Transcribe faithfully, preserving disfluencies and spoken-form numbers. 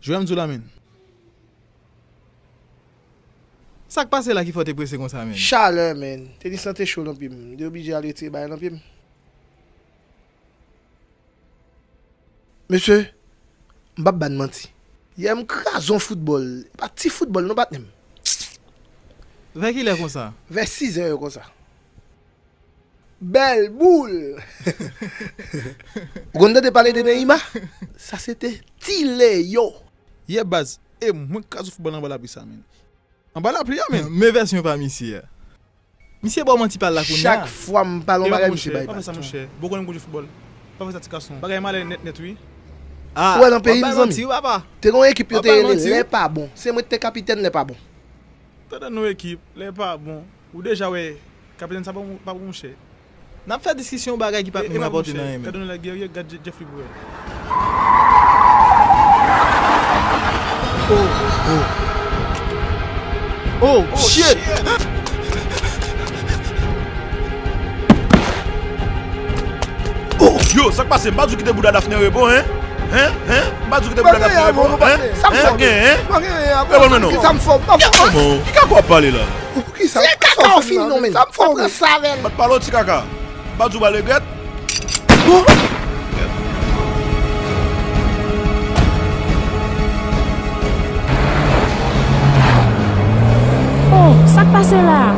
Jwè m di w la, menn. Sa k pase la ki fè w te prese konsa, menn? Chalè, menn. Tenis lan te cho nan pye m. M te oblije al retire bagay nan pye m. Mesye, m p ap ba n manti. Yè m kraze yon foutbòl. E pa ti foutbòl non, patnè m. Vè kilè konsa? Vè sizè yo konsa. Bèl boul! Ou konn tande pale de Neymar? Sa se te Ti Leo. Yè baz, e mwen k kraze foutbòl anba lapli sa, menn. Anba lapli a, menn. Men vèsyon pa misye a. Misye ba w manti pale la kounye a. Chak fwa m pale yon bagay, misye bay baton. Pa fè sa, monchè. Bon, konnen m konn jwe foutbòl. Pa fè sa, ti gason. Bagay malè nèt nèt, wi. Ah, w ap bay manti, wi, papa. Te gen yon ekip yo te rele Lè Pa Bon. Se mwen ki te kapitèn Lè Pa Bon. Tande nou ekip, Lè Pa Bon. Ou deja wè, kapitèn sa pa bon, pa bon, monchè. N ap fè diskisyon bagay ki pa t menm rapòte nan anyen menm. Gad nou la, Guerrier, gad Je-, Jeffrey pou wè. Oh, oh. Oh, shit! Oh! Yo, sa k pase? M pa di w kite bouda Daphné repo, en? Hen? Hen? M pa di w kite bouda Daphné repo, en? Sa m fè w? Gen, en? Repo l non. Sa m fè w? Ki kako w ap pale la? Poukisa? Se kaka w fin non, men. Sa m fè w? Pran sa avè l. M pa t pale w ti kaka. M pa di w ba regrèt. Oh, sa k pase la?